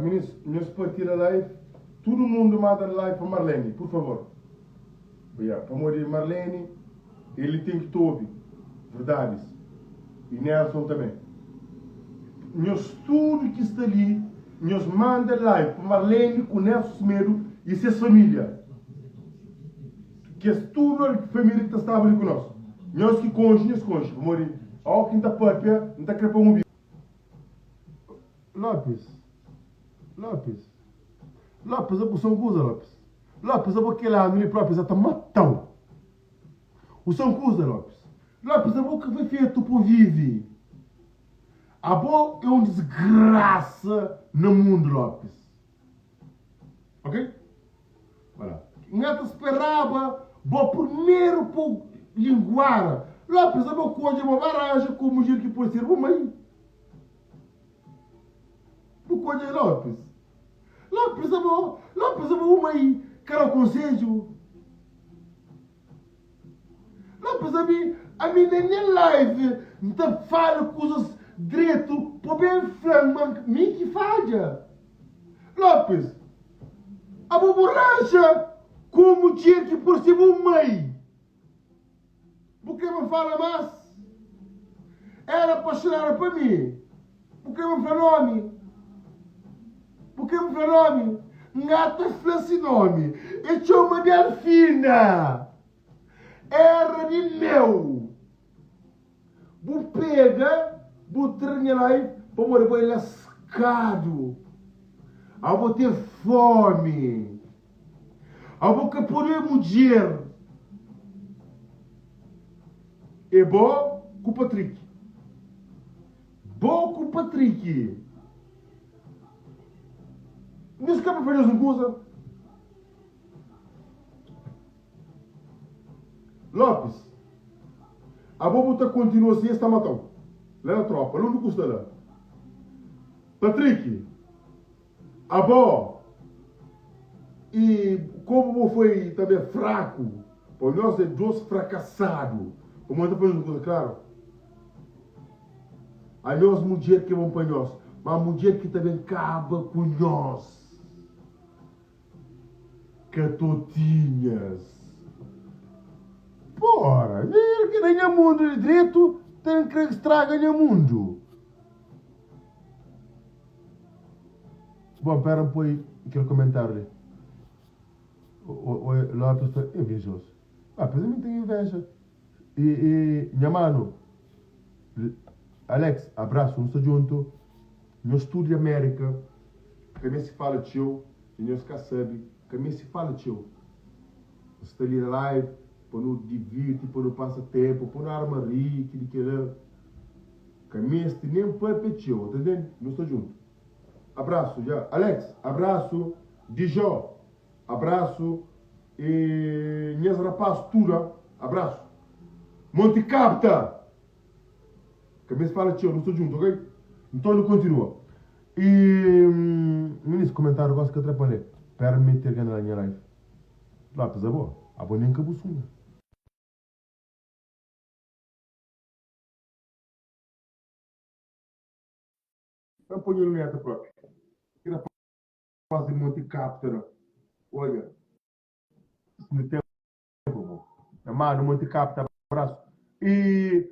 Minis, nhos partida live, tudu mundu manda live pa Marlene, por favor. Ya, pamodi Marlene, ele ten ki ta obi verdadis. I Nelson tanbe. Nhos tudu ki sta li, nhos manda live pa Marlene ku Nelson Semedo i ses familia. Kes tudu familia ki ta staba li ku nos. Nhos ki konxe, nhos konxe, pamodi óki ki N ta papia, N ta kre pa N obi. Lopes, Lopes, Lopes abo sa un kuza Lopes, Lopes abo kel anu li propi sa ta matau. U sa un kuza Lopes, Lopes abo ka foi fetu po vivi. Abo é un disgrasa na mundu Lopes. Ok? Voilà. N ta speraba bo primeru po linguara. Lopes abo kodje bo ba ranja ku mudjer ki pode ser bo mai. Bu kodje Lopes. Lopes abo, Lopes abo bu mai ka da konsedju. Lopes ami, ami na nha live N ta fala kuzas dretu po ben flan ma mi ki fadja. Lopes, abo bu ranja ku mudjer ki por ser bu mai. Bu kre pa fala mas? Ela apaixonada pa mi. Bu kre pa fla nomi? Bu kre pa fla nomi? N ta fla si nomi. E txoma Delfina. Era di meu. Bu pega, bu tra nha life pamodi bo é laskadu. Abo ten fomi. Abo ka pode é mudjer. É bo ku Patrick. Bo ku Patrick. Nhos ka pa fla nhos un kuza? Lopes, abo bu ta kontinua si es ta matau la na tropa, la undi ku sta la? Patrick, abo i komu bo foi tambe fraku, pa nhos é dos frakasadu, pamodi ta fla nhos un kuza klaru, anhos mudjer ki é bon pa nhos, ma mudjer ki ta ben kaba ku nhos. Katotinhas. Pora, el ki na nha mundu di dretu ta kre straga nha mundu. Bon, pera N poi kel komentariu li. Oi, Lopes ta invejosu. Lopes, ami N ten inveja. I, i, nha manu, Alex, abrasu, nu sta djuntu. Nhos tudu di Amerika ka meste fala txeu e nhos ka sabe ka meste fala txeu. Nu sta li na live pa nu divirti, pa nu pasa tempu, pa nu arma ri, kili kela. Ka meste nem papia txeu, ta ntende? Nu sta djuntu. Abrasu dja Alex, abrasu Dijo, abrasu e nhas rapaz tudu, abrasu. Monti Capta! Ka meste fala txeu, nu sta djuntu, ok? Nton nu kontinua. I minis komentariu gosi ka tra pa lé. Pera mete algen na nha live. Lopes abo, abo nen ka bu sunha. N poi nha luneta propi. Ki rapaz di Monte Capta la. Odja. Nu ten. Tempo bo. Mano Monte Capta abraço. E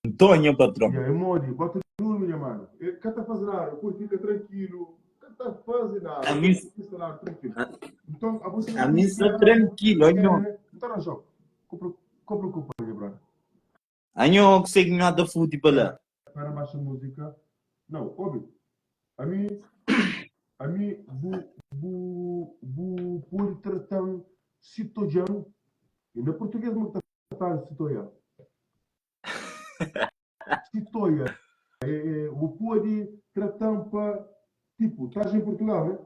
Nton nha patron. Ya é modi, bota durmi nha mano. E ka ta faze nada, pode fica tranquilo. Ka ta faze nada, A mi, pode fica lá tranquilo. Então, a você a mi sta tranquilo, anho. É, então arranjou. Ko preocupa, nha brother. Anho kuse ki nho ta futi pa la? Para baixa música. Não, ouve. A mi, a mi bu bu bu pode tratar sitojan. E na português mo ta fala sitoia. Sitoia. É, é, bu pode tratar pa tipo, estás em Portugal, né?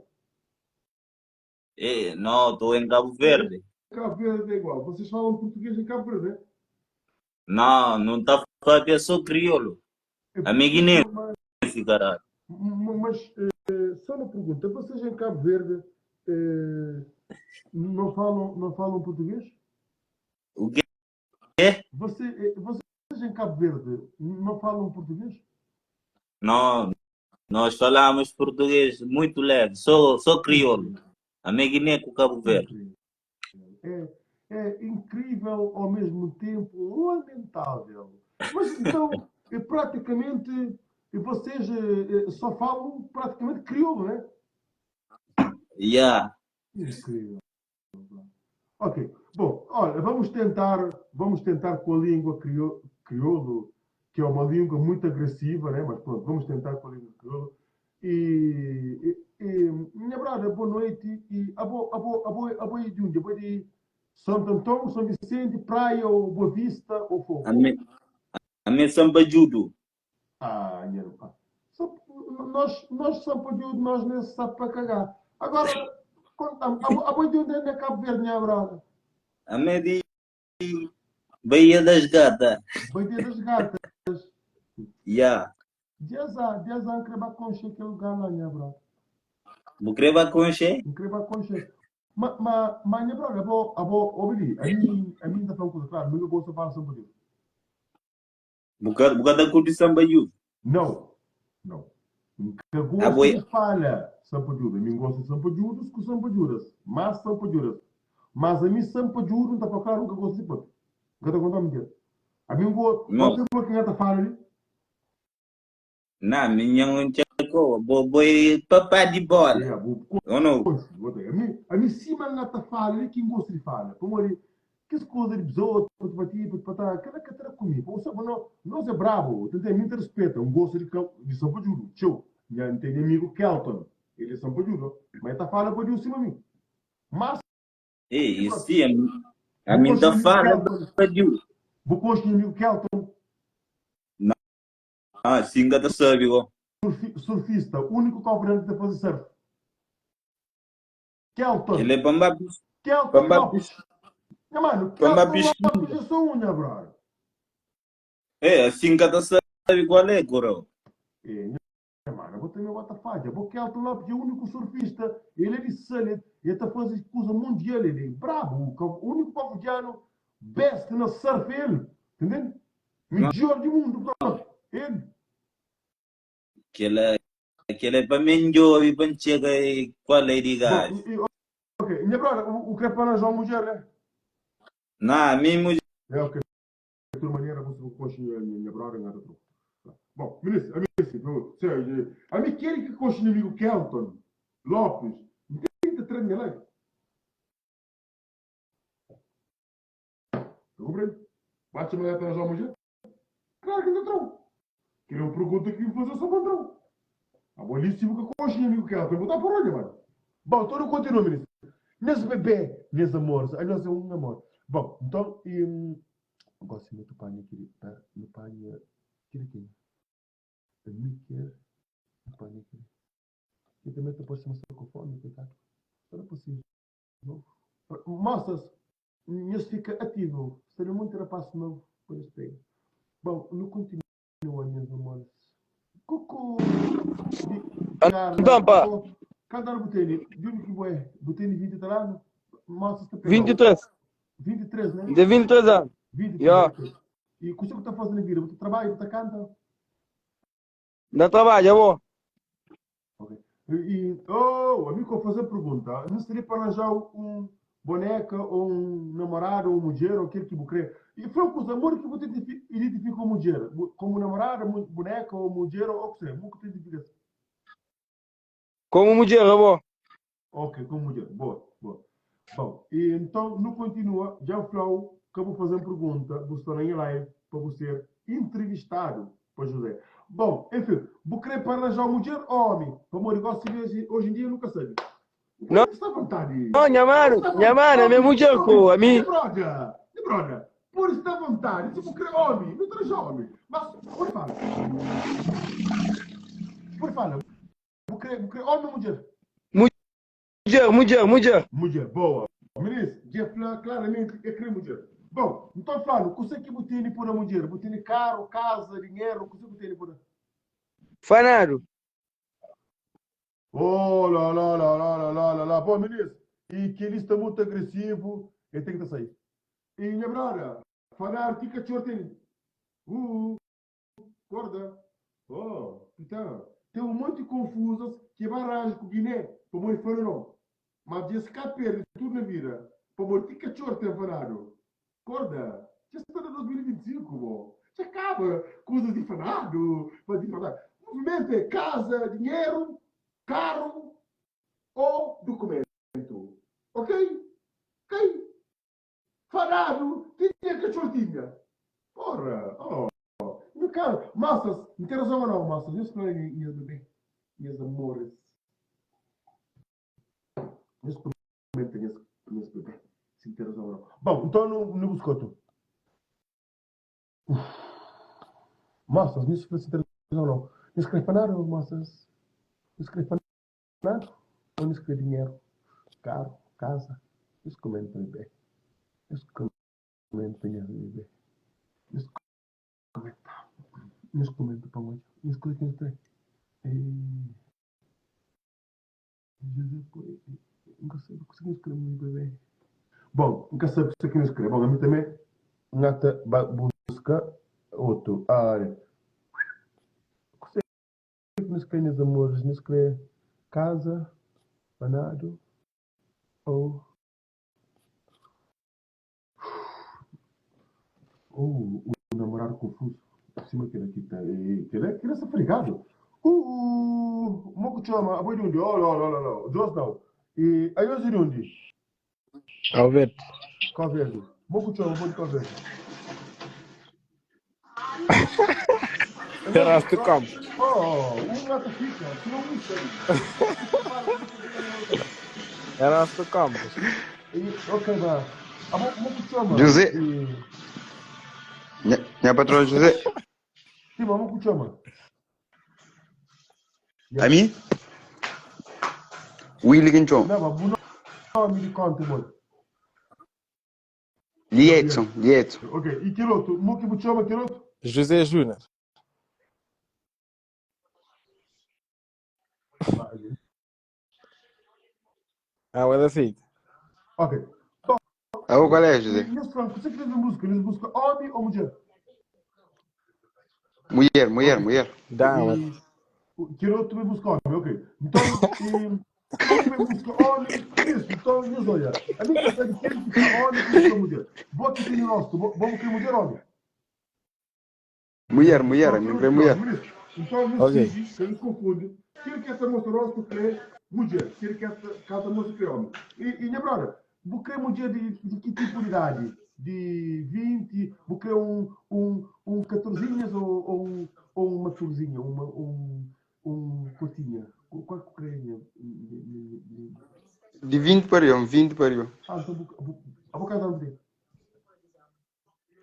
Eh, não, tô em Cabo Verde. Cabo Verde é igual. Vocês falam português em Cabo Verde, né? Não, não tá papia só crioulo. É Ami guinense, caralho. Mas, eh, só uma pergunta. Vocês em Cabo Verde eh, não falam, não falam português? O quê? Você, eh, vocês em Cabo Verde não falam português? Não, Nós falamos português muito leve, só, só crioulo. Ami Guiné ku Cabo Verde. É, é incrível ao mesmo tempo lamentável. Mas então, é praticamente, vocês só falam praticamente crioulo, né? Yeah. Incrível. Ok. Bom, olha, vamos tentar com a língua crioulo, que é uma língua muito agressiva, né? Mas pronto, vamos tentar com a língua crioulo. E, e, minha brother, boa noite. E a boa, a boa, a boa, a boa de onde? A boa de Santo Antão, São Vicente, Praia ou Boa Vista ou Fogo? A mim São Pajudo. Ah, minha irmã. Nós, nós São Pajudo, nós nem se sabe para cagar. Agora, conta a, a boa de onde é Cabo Verde, minha brother? A mim de Baía das Gatas. Baía das Gatas. Yeah. Dias há, dias há, queria conhecer aquele lugar lá, minha brother. Bu kre ba konxe? N kre ba konxe. Ma, ma, ma minha brother, abo, abo, obili, a mim tá falando coisa clara, nunca gosto de falar sobre isso. Bu ka ta curti Samba Judo? Não, não. Nunca gosto de fala Sampa Judas. Mim gosto de Sampa Judas com Sampa Judas. Mas Sampa Judas. Mas a mim Sampa Judas não tá para claro, nunca gosto de papi. Nunca tá contando mentira. A mim gosto, você falou que tá falando ali? Não, minha não tchacou. Bo, bo papá de bola. É, bo, Ou não? A mim, a mim cima não tá falando ali, quem gosta de falar. Como ali, que coisa de besouro, pati, patá, aquela que tá comigo. Ou seja, não, nós é brabo, tem muito respeito. Um gosto de, de São Paulo, tchau. Tem amigo Kelton, ele é São Paulo, mas tá falando para cima mim. Mas Ei, sim, a mim tá falando para Deus. Vou construir amigo Kelton. Não, ah, sim, que tá sabe, ó. Surfista, único cabo-verdiano que tá fazendo surf. Kelton. Ele é bamba Kelton Bamba Lopes. Meu mano, Bamba Kelton Lopes é só um, né, brother? É, assim que tá sabe qual é, coro. É, né, mano, eu vou também botar falha. O Kelton Lopes é o único surfista, ele é de Salem, ele tá fazendo coisa mundial, ele é brabo, o único cabo-verdiano best na surf, ele, entendeu? Melhor do mundo, pronto, ele. Aquele, aquele é para mim, e para chegar e qual é de gás. Ok, minha brother, o que é para arranjar uma mulher, né? Não, minha mulher. É, ok. De toda maneira, você coxa minha brother, nada troco. Bom, ministro, a mim, a mim quer que coxa inimigo Kelton Lopes, não tem que treinar lá. Tu compreende? Bate uma para arranjar uma mulher? Claro que não troco. Queria uma pergunta que me fazer só patrão. A bolíssimo que coxa inimigo Kelton, botar por onde, mano? Bom, então não continua, ministro. Nesse bebê, nesse amor, a nós é um amor. Bom, então, e, gosto muito do pai aqui, no pai aqui, aqui. A mim quer, no pai aqui. E também estou postando sacofone, coitado. Será possível? Moças, nós fica ativo. Seria muito rapaz novo, por isso pega. Bom, não continua, meus amores. Cucu! Então, pá. Cada ano botei, de onde que é? Botei 20 anos? Moças, tá pegando. 23. 23, né? De 23 anos. 23. Yeah. E o que você está fazendo na vida? Você trabalha, você canta? Não trabalha, bom. Ok. E, oh, amigo, vou fazer pergunta. Não seria para arranjar um boneca, ou um namorado, ou mulher, ou aquilo que você crê. E foi com os amores que você identifica como mulher. Como namorada, boneca, ou mulher, ou o que seja. Como que você identifica? Como mulher, bom. Ok, como mulher. Boa, boa. Bom, e então, não continua. Já falou que eu vou fazer uma pergunta. Vou estar em live para você ser entrevistado para José. Bom, enfim, vou querer para arranjar mulher ou homem? Para amor, igual se vê hoje em dia, nunca sabe. Não. Está à vontade. Não, minha mano, Está à minha mano, é minha mulher, pô, a mim. Brother, brother, por estar à vontade. Se vou querer homem, não traz homem. Mas, por fala. Por fala. Vou querer homem ou mulher? Mulher, mulher, mulher. Mulher, boa. Ministro, já fala claramente que é querer mulher. Bom, então falo, o que você que tem por a mulher? Você tem carro, casa, dinheiro, o que você tem por a... Fanado. Oh, lá, lá, lá, lá, lá, lá, lá, lá. Bom, ministro, e que ele está muito agressivo, ele tem que sair. E minha brother, falar que cachorro tem? Acorda. Oh, então. Ten un monti konfuzas ki ba ranja ku Giné pamodi fala non. Mas dja es ka perde tudu na vida pamodi ti katxor ten fanadu. Korda, dja sta na 2025 bo. Dja kaba kuzas di fanadu, mas di fanadu. Movimentu é kaza, dinheru, karu o dukumentu. Ok? Kai fanadu ti nha katxor tinha. Porra, oh. Nhu ka, Massas, N ten razon o nau, Massas? Nhos fla nhas bebé, nhas amores. Nhos kumenta nhas nhas bebé si N ten razon o nau. Bon, nton nu nu buska otu. Uff. Massas, nhos fla si N ten razon o nau. Nhos kre fanadu, Massas? Nhos kre fanadu o nhos kre dinheru, karu, kaza? Nhos kumenta bebé. Nhos kumenta nhas bebé. Nhos kumenta. Nhos kumenta pa N odja. Nhos kre ki nhos kre. Eii. José poi, N ka sabe kuse ki nhos kre mi bebé. Bon, N ka sabe kuse ki nhos kre. Bon, ami tanbe N ata ba buska otu. Are, kuse ki nhos kre, nhas amoris? Nhos kre kaza, banadu ou. Ou o namorado confuso sima kela ki ta kela kela sta frigado uh mo ku txoma abo é di undi oh lo lo lo Jos nau e anhos é di undi Cabo Verde. Cabo Verde mo ku txoma abo di Cabo Verde Erasto Campos. Oh um lata fika se não um sabe Erasto Campos. E ok ba abo mo ku txoma José. e Nha, nha patrão José. Sim, mo ku txoma A mi? Willy ki N txoma. Não, mas bu nome de conta, boy. Liedson, Liedson. Ok, e kel otu? Mo ki bu txoma kel otu? José Júnior. Ah, mas aceita. Ok. Bom, Abo qual é, José? nhos fla, kuse ki nhos ben buska? Nhos buska omi ou mudjer? Mulher, mulher, mulher. Dá, mas... E kel otu ben buska omi, ok. Nton, e, Omi buska omi, isso, nton nhos odja, ami ka sabi ken ki ta omi ki buska mudjer. Bo ki tene rostu, bo bo bu kre mudjer omi? Mulher, mulher, ami n kre mulher. Nton nhos Ok. sigi, ka nhos konfundi, kel ki ta mostra rostu kre mudjer, kel ki ka ta mostra kre omi. I, i nha brother, bu kre mudjer di, di ki tipu di idadi? Di 20, bu kre un, un, un katorzinhas o, o un, o un maturzinha, uma, un, Un kotinha. Kual ku kre nha nha. Di 20 pa riba, 20 pa riba. Ah, nton bu bu abo kantu anu bu ten?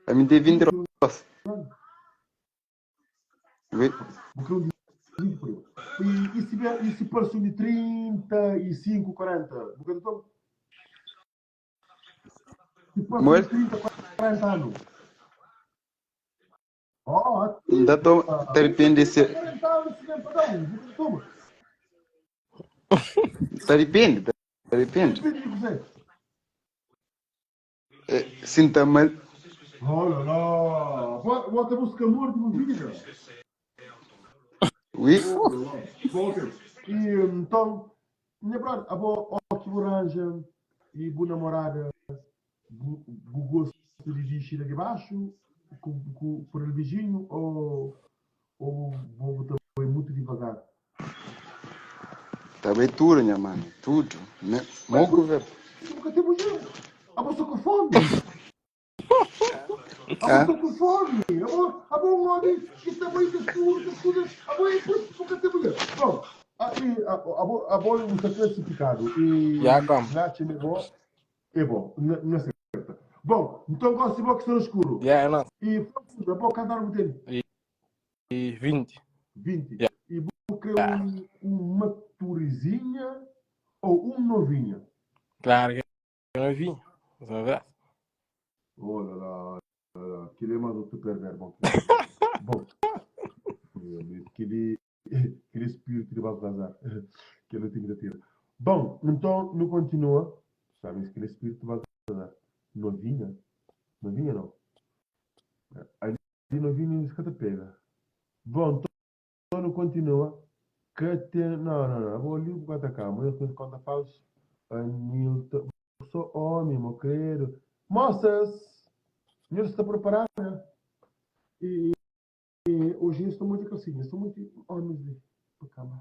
Ami ten 22. Ui. Bu kre un di 20 pa riba. I i si i si parsi un di 35, 40, bu ka ta toma? Si parsi un di 30, 40 anu. Nta toma, ta dipende se. Ta dipende, ta dipende. Si N ta mal. Ui. Bu bu gosta di dixi la di baxu ku ku por el bijinhu o o bo bu ta bai mutu divagar? Ta bai tudu nha mano, tudu. Me Mas mo por ku ver. ki bu ka ten mudjer? Abo sta ku fomi? Abo Ah? sta ku fomi? Abo abo un omi ki ta bai ta studa ta studa abo e por ki bu ka ten mudjer? Bom, a i abo abo bu sta klasifikadu i Ya kom. N atxa ma bo É bo, N N aserta. Bon, nton gosi bo ki sta na skuru. Ya, é nos. I fla kuza, bo kantu anu bu tene? I 20. 20. Ya. I bu kre un un maturizinha ou un novinha? Klaru ki é novinha. Mas é verdadi. Oh la la, la la, kili é mas otu perver, bon. Bon, kili Kel spiritu di Baltazar kel otu ki ta tira. Bon, nton nu kontinua. Sabe kel spiritu di Baltazar. Novinha? Novinha nau. Ali novinha inda ka ta pega. Bon, nton nu kontinua. Ka ten, não, não, não, abo li bu ka ta kama, nhos nhos konta falsu. Anilton, bu so omi, mo kredu. Mosas, nhos sta preparadu nha? E, e oji nhos sta monti kalsinha, nhos sta monti omis li pa kama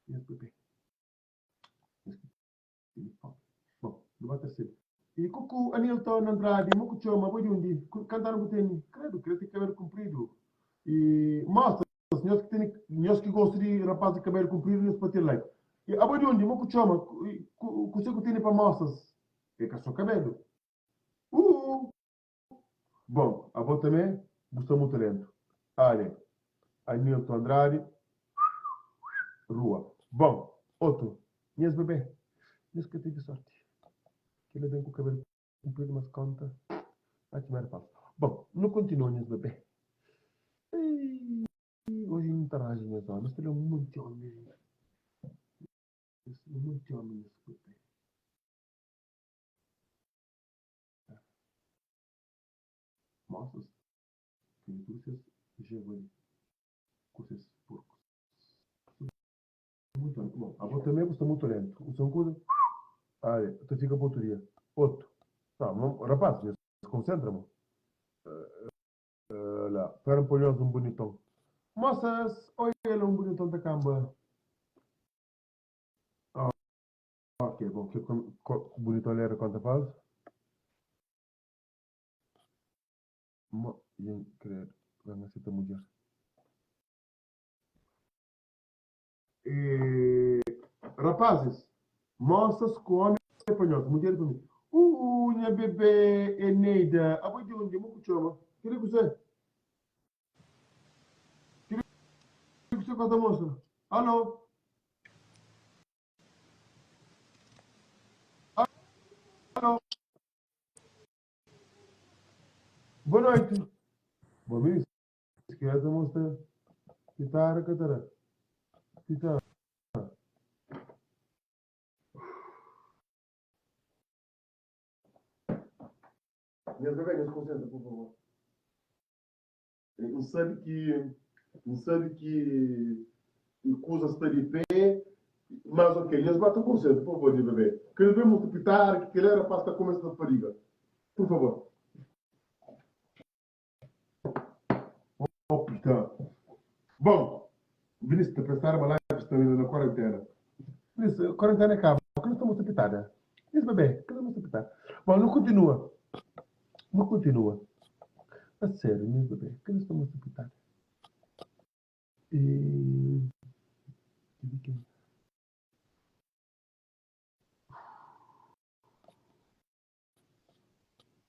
nhos bebe. Nhos ki tene fomi. Bon, nu ba ta sede. E kuku, Anilton, Andrade, mo ku txoma, abo di undi? Kantu anu bu tene? Kredu, kre ten kabelu kunpridu. E mosas, Nhos ki tene, nhos ki gosta di rapaz di kabelu kunpridu, nhos pode ten like. E abo di undi? Mo ku txoma? Kuse ku tene pa mosas? E ka so kabelu. Uu! Bon, abo tanbe bu sta mutu lentu. Ale, Anilton Andrade, rua. Bon, otu, nhas bebe, nhos ka tevi sorti. Kila ben ku kabelu kunpridu, mas konta, atxa ma era falsu. Bon, nu kontinua nhas bebe. Ei, oji N ta ranja nhas ómi. Sta li un monti ómi li. Un monti ómi nes grupu. Mosas, tene tudu ses javali ku ses porkus. Mutu ómi. Bon, abo tanbe bu sta mutu lentu. Bu sta un kuza, ale, bu ta fika pa otu dia. Otu. No, rapaz, nhos konsentra, mo. La, pera N poi-nhos un buniton. Mosas, oia la un buniton ta kanba. Ok, bon, ke buniton la era konta falsu? Mo, jen kredu, ben aseta mudjer. E rapazis, mosas ku omi é pa nhos, mudjer é pa mi. Uu, nha bebé Eneida, abo é di undi? Mo ku txoma? Keli kuzé? Keli kuzé ku ta mostra? Alo? Alo? Boa noite. Boa noite. Skesa mostra Titara ka ta da Titara. Nhas bebé, nhas konsentra, pur favor. N sabe ki N sabe ki kuza sta di pé, mas ok, nhas ba ta konsentra, pur favor, nhas bebé. Kel bebé mostra Titara ki kel rapaz ta kumesa ta fadiga. Pur favor. Opta. Bom, Vinícius ta pensaba ma life sta ainda na quarentena. Vinícius, quarentena kaba, kila sta mostra pitada. Vinícius bebé, kila mostra pitada. Bom, nu continua. Nu continua. A sério, Vinícius bebé, kila sta mostra pitada. E...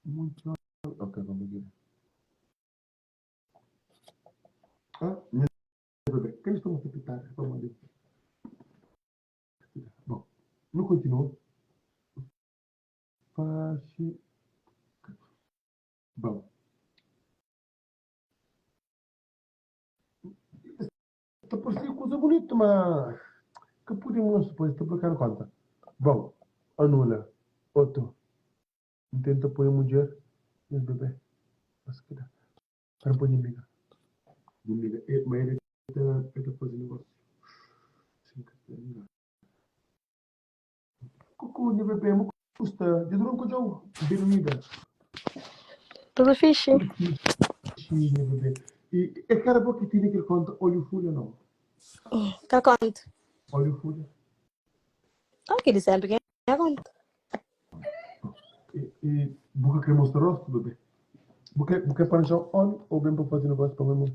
Muito Ok, vamos aqui. Ah, minha bebê. Quem estamos a pitar? Vamos ali. Bom, não continua. Faz. Bom. Ta parse kuza bunitu, ma ka pudi mostra pois ta blokadu konta. Bon, anula otu. N tenta poi mudjer nes bebé, mas ka da. Para N poi nha amiga. Nha amiga, e, ma el ta, el ta faze negósiu. Sin ka ta ingana. Kuku, nha bebé, mo ku sta? Dja dura N ka odja-u. Benvinda. Tudu fixi. Tudu fixi, nha bebé. E, é kara bo ki tene kel konta Olho Fulha, nau? Kal konta? Olho Fulha. Ah, kel di sempri ki nha konta. E, e bu ka kre mostra rostu, bebé? Bu kre, bu kre pa ranja omi ou ben pa faze negósiu pa mi,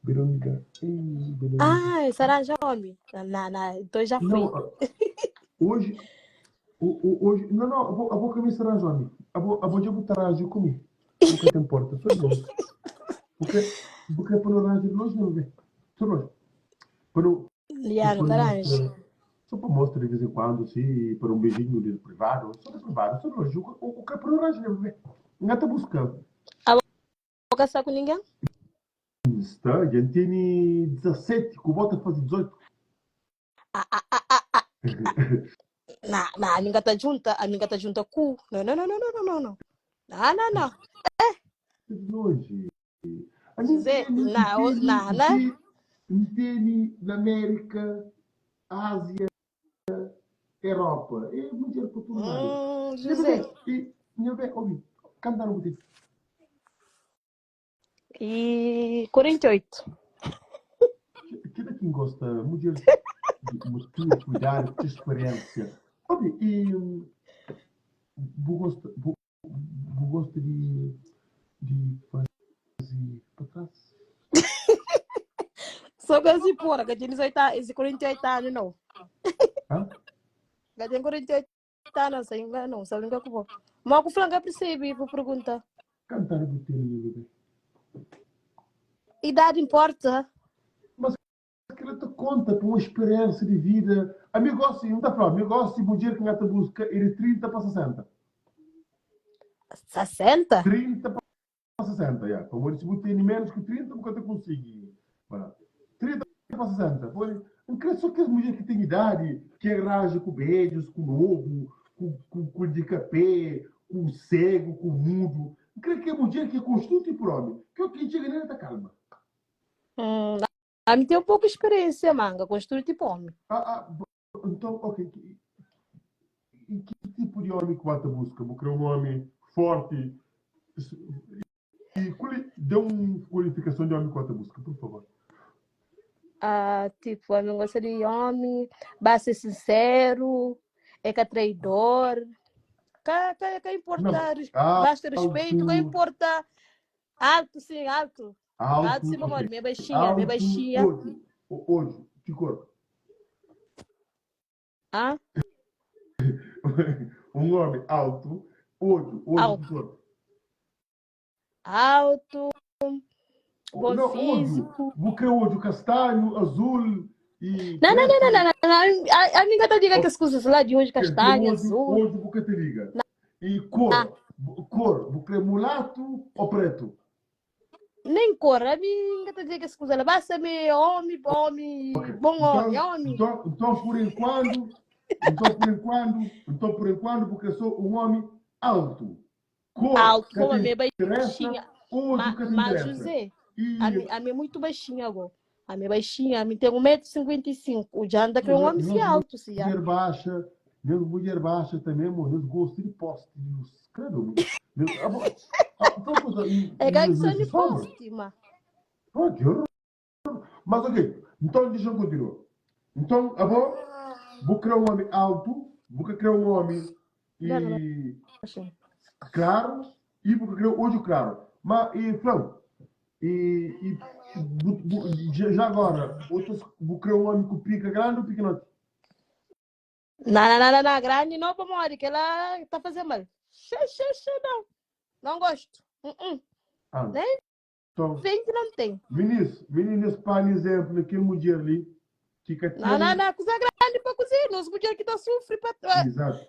Verônica? Ei, Verônica. Ah, essa arranja homem. Na, na, então já fui. Não, hoje, hoje, não, não, abo, abo ka meste arranja omi. Abo, abo dja bu ta arranja ku mi. Bu ka ten porta, só de longe. Bu kre, bu kre pa nu arranja de longe, não, bebé? Só de longe. Pa nu, Ya, pa nu nu ta arranja. mostra, só pa mostra de vez em quando, assim, para um beijinho de privado, só de privado, só de longe. O, o, o kre pa nu arranja, né, bebé? Nga ta busca. Abo ka sta ku ninguém? Sta, dja N tene 17, ku bo ta faze 18. Ah, ah, ah, ah, ah. Na, na, ami ka ta junta, ami ka ta junta ku. No, no, no, no, no, no, no, no. Na, na, na. De longe. Ami José, N tene, na, N tene, na, N na. tene. N tene na Amérika, Ázia, Europa. É mudjer pa tudu ladu. Nha José. bebé, e, nha bebé, obi, kantu anu bu ten? E 48. Kila ki N gosta, mudjer di maturu, kuidadu, ku txeu speriénsia. Obi, e bu gosta, bu, bu gosta di, di faze pa tras? Só que assim, porra, que tem 18 anos, esse 48 anos não. Hã? Que tem 48 anos, sem não, sabe nunca que vou. Mas o Franca percebe, vou perguntar. Kantu anu bu tene, nha bebé? Idade importa? Mas kila ta konta pa un speriensia di vida. Ami gosi, N ta fla, mi gosi mudjer ki N ta buska é di 30 pa 60. 60? 30 pa 60, ya. Pamodi si bu tene menus ki 30 bu ka ta konsigi. Voilà. 30 pa 60. Pamodi N kre so kes mudjer ki ten idadi, ki arranja ku bedjus, ku nobu, ku ku ku andikapé, ku segu, ku mudu. N kre ke mudjer ki é konstrutu por omi, ki o ki txiga nel ta kalma. Ami ten poku speriensia, ma N ka konstrui tipo omi. Ah, ah, nton, ok, ki, ki tipu di omi ki bu ta buska? Bu kre un omi forti? I kuli, da un kualifikason di omi ki bu ta buska, pur favor. Ah, tipo, ami N gosta di omi, ba ser sinseru, é ka traidor, ka, ka, ka Não, importa, basta respeito, ka alto, importa alto, sim, alto. Alto, alto, sim, ok. pamodi mi é baixinha, mi é Alto, baixinha. odju, odju, ki kor? Ah, Un omi altu, odju, odju ki alto. kor? Alto, bom Não, odju, físico. bu kre odju kastanhu, azul e Não, não, não, não, pretu? não, não, não. A, a minha tá diga que as coisas lá de hoje Quer dizer, castanho, odju, azul. odju bu ka ta liga. E Ah, kor, kor, bu kre mulatu ou pretu? nem cor. A minha tá diga que as coisas lá. Basta me homem, homem, bom homem, Então, homem. então, então por enquanto, então por enquanto, então por enquanto, porque eu sou um homem alto. Cor Alto, que bom, te a minha interessa, baixinha. olho Ma, que te mas interessa. José, a, E mi, a minha é muito baixinha agora. A minha é baixinha, a minha tem 1,55m. O Janda que é um homem se alto, se já. mulher baixa, mesmo mulher baixa também, mano, eles gostam de poste de luz. Credo, meu, ah, bom, ah, então, coisa, e- É que e- são de e sombra. poste, mas. Pô, que horror. Mas ok, então deixa eu continuar. Então, a bom, vou criar um homem alto, vou criar um homem Não, não, e baixinho. claro, e vou criar olho claro. Mas, e Flão, e, e bu, bu, já já agora, outros, vou criar um homem com pica grande ou pequenote? Não, não, não, não, não, grande não, pô, que ela tá fazendo mal. Xê, xê, xê, não. Não gosto. Uh -uh. Ah, Nem então, vende, não tem. meninos, meninas, para exemplo, aquele mulher ali, que que Não, não, tem. não, coisa grande para cozinhar. Nós mulher que tá sofre para. Exato.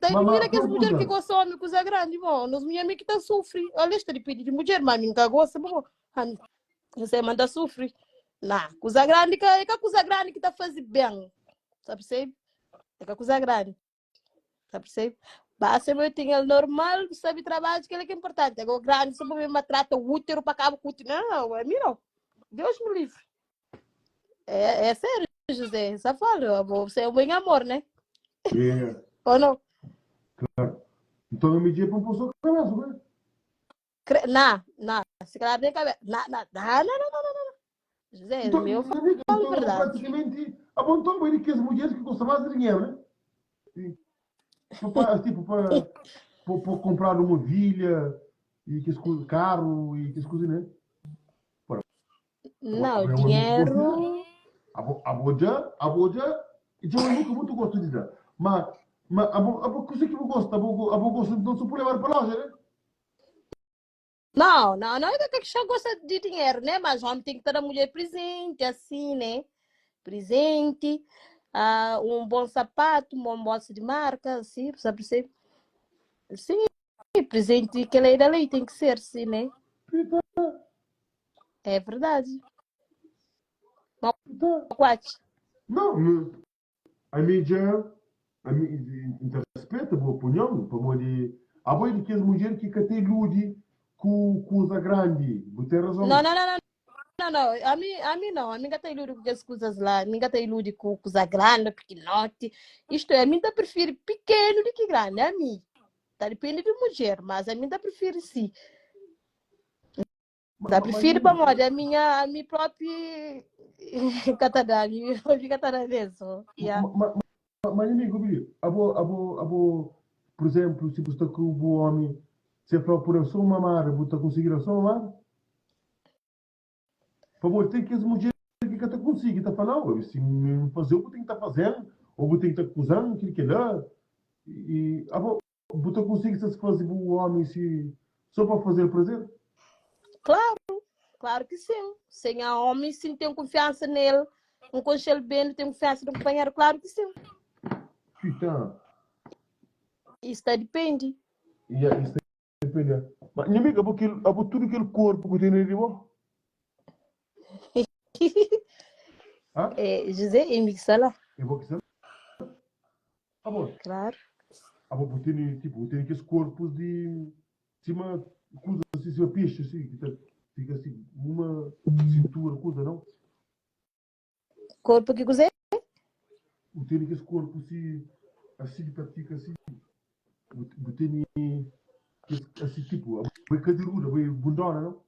Tem Mas, mira mas, que as mulher que pergunta, gosta homem, coisa grande, bom. Nós mulher que tá sofre. Olha, esta de pedir de mulher, mas nunca gosta, bom. Você manda sofrer. Não, coisa grande que é que coisa grande que tá fazendo bem. Sabe, percebe? É que coisa grande. Sabe, percebe? Basta eu tenho ele normal, sabe trabalho, que ele é que é importante. Agora grande, só me maltrata o útero para cabo com o útero. Não, é mim não. Deus me livre. É, é sério, José. Só falo, você é um bom amor, né? É, Ou não? claro. Então eu me digo para um pouco cabeça, né? Não, não. Se calhar nem cabeça. Não, não, não, não, não, não, não. José, Então, meu então, falo então verdade. praticamente, ah, bom, então, ele que as mulheres que gostam mais de dinheiro, né? E, pa- tipo, para para comprar uma vilha e que as carro e que as coisas, né? Pô, Não, eu muito gosto de dinheiro. A boja, a boja, eu nunca muito gosto de dar. Mas, mas a bo, a bo, coisa que eu gosto, a bo, a bo gosto não se pode levar para loja, né? Não, não, não é que só gosta de dinheiro, né? Mas o homem tem que ter a mulher presente, assim, né? Presente, ah, um bom sapato, um bom bolso de marca, assim, sabe? Sim, sim, presente que lei da lei tem que ser, sim, né? Pita, É verdade. Mas, pita. quatro. Não, não. A mídia, a mídia, respeita a boa opinião, para de a boa de que as mulheres que te ilude com coisa grande, você tem Não, razão. não, não, não, não, não. A mim, a mim não. A mim ka ta iludi ku kes kuzas lá. A mim ka ta iludi ku kuza grande, pikinote. Isto é, a mim ta prefere pequeno do que grande. A mim. Ta depende de mulher, mas a mim ta prefere sim. Ta prefere pamodi a minha, a mim própria ka ta da, a mim própria ka ta da mesmo. Yeah. Ma, ma, ma amigo, Bili, abo, abo, abo, por exemplo, se bu sta ku bu homi, se fala por eu sou mamada, bu ta conseguir eu sou mamada? Favor, tem kes mulher que ka ta conseguir, ta fala, não, se me fazer, eu tenho que estar fazendo, ou bu tem que estar acusando, aquilo que lá. E, abo, bu ta conseguir satisfazer bu homi se só para fazer prazer? Claro, claro que sim. Sem a homem, sim, tenho confiança nele, um conselho bem, tenho confiança no companheiro, claro que sim. Putain. Isso tá depende. Yeah, isso depende. Mas, minha amiga, abo, aquele, abo tudo aquele corpo que tem ali, bo? Hã? É, José, em Mixala, Eu vou quiser. Abo, claro. abo, bo tem, tipo, tem aqueles corpos de cima, coisa assim, cima peixe, assim, que tá, fica assim, uma cintura, coisa, não? Corpo que quiser. O tem aqueles corpos assim, assim, que tá, fica assim, o tem assim, tipo, a cadeiruda, a bundona, não?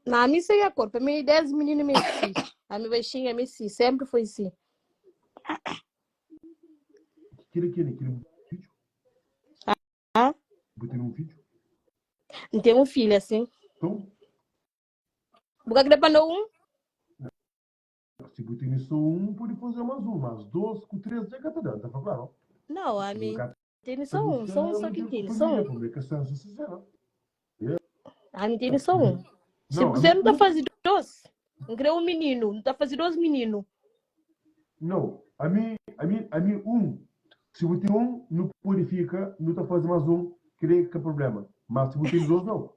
Não, a mim sei a corpo. A mim 10 meninos me si. A minha baixinha me si. Sempre foi assim. Aquele, aquele, aquele vídeo? Ah? Botei um vídeo? Não tem um filho assim. Então? Buka que para um? Se botei só um, pode fazer mais um, mas dois com três já que tá dando, tá claro? Não, a mim tem só um, só um só que tem, só um. A mim tem só um. Se você não tá fazendo dois, não crê um menino, não tá fazendo dois meninos. Não, a mim, a mim, a mim um, se você tem um, não purifica, não tá fazendo mais um, creio que é problema. Mas se você tem dois, não.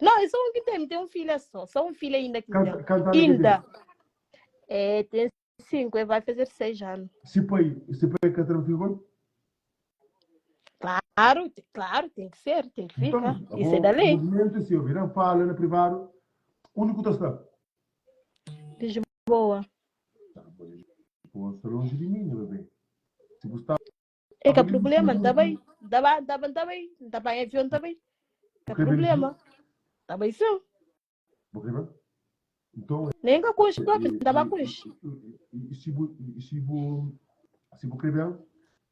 Não, é só um que tem, tem um filho só, só um filho ainda que Canta, canta Ainda. É, tem cinco, ele vai fazer seis anos. Se pai, se pai canta no filho, Claro, claro, tem que ser, tem que ficar. Então, Isso é da lei. O movimento, se eu virar fala no privado, único que está. Lisboa. Tá, Lisboa está longe de mim, meu bebê. Se você está É que há problema, tá bem? Tá bem, tá bem, tá bem. Tá bem, avião, tá bem. Que problema. Tá bem, sim. Então, Nem que a coisa própria, tá bem, coisa. E se você se se você bem,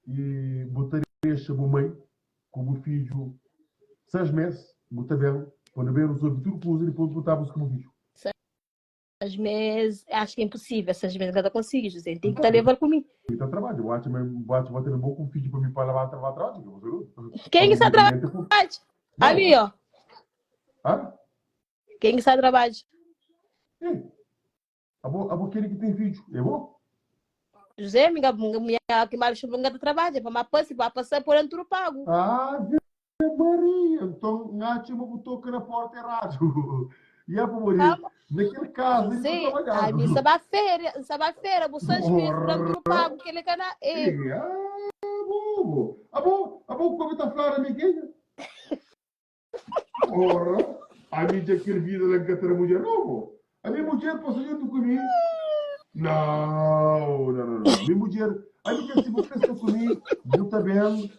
e botar deixa a mãe como filho seis meses, botar bem, quando bem resolve tudo coisa, depois botava como filho. Seis meses, acho que é impossível, seis meses cada consigo, José. Tem que estar levando comigo. Está trabalho, eu acho que bate bate bom com filho para mim para levar trabalho, Quem que está trabalho? Ali, ó. Hã? Quem que está trabalho? Ei, abo, abo aquele que tem filho, é bom? José, minha, minha, que mais chama de trabalho, para passar, para passar por entro pago. Ah, Maria, então, ngacho, eu toca na porta errado. E é para morrer. Naquele caso, ele está trabalhando. A mim, sabe feira, sabe feira, vocês mesmo, por entro pago, que ele cana. Ah, bobo. Abo, abo, como está falando, amiguinha? Porra, a minha aquele vida lá que a mulher novo. A minha mulher passou junto comigo. Não, não, não, não. A minha mulher, a minha se você está comigo, está bem,